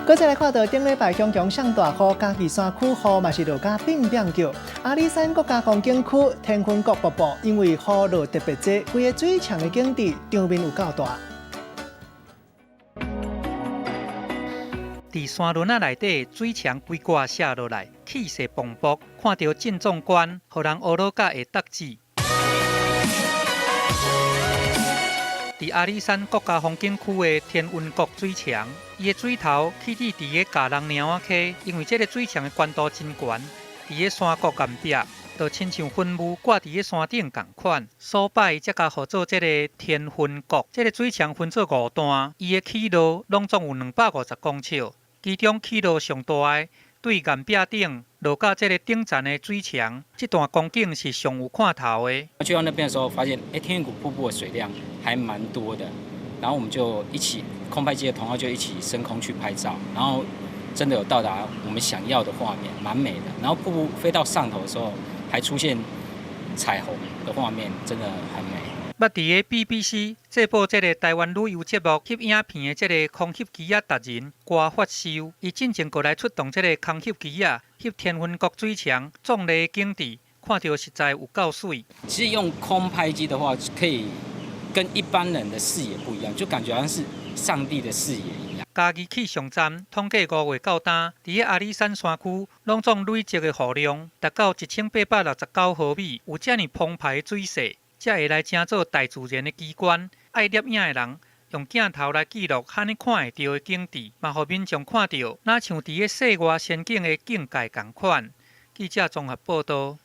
閣再來看到頂禮拜雄雄上大雨，嘉義山區雨嘛是落甲變變叫。阿里山國家風景區天分谷瀑布，因為雨落特別濟，規个水牆的景致場面有夠大。佇山崙仔內底，水牆規掛瀉落來，氣勢磅礴，看著真壯觀，予人呵咾甲會觸舌。佇阿里山國家風景區的天雲谷水牆，伊的水頭起止佇个嘉人貓仔溪，因為這个水牆的懸度真懸，佇个山谷岩壁，就親像雲霧掛佇个山頂仝款，所擺才共號做這个天雲谷。這个水牆分做五段，伊的起落攏總有250公尺，其中起落上大的，對岩壁頂落到這个頂層的水牆，這段光景是上有看頭的。去到那邊的時候，發現天雲谷瀑布的水量還蠻多的，然後我們就一起空拍機的同好就一起升空去拍照，然後真的有到達我們想要的畫面，蠻美的。然後瀑布飛到上頭的時候，還出現彩虹的畫面，真的很美。捌佇个 BBC 製播這个台灣旅遊節目翕影片的這个空翕機仔達人郭發修，伊進前過來出動這个空翕機仔翕天雲谷水牆壯麗的景致，看著實在有夠媠。其實用空拍機的話，可以跟一般人的視野不一樣，就感覺好像是上帝的視野一樣。嘉義氣象站統計5月到今，佇个阿里山山區，攏總累積的雨量達到1869毫米，有遮爾澎湃的水勢，才會來成做大自然的奇觀。愛攝影的人用鏡頭來記錄，罕呢看會著的景致，嘛予民眾看著，若像佇个世外仙境的境界仝款。記者綜合報導。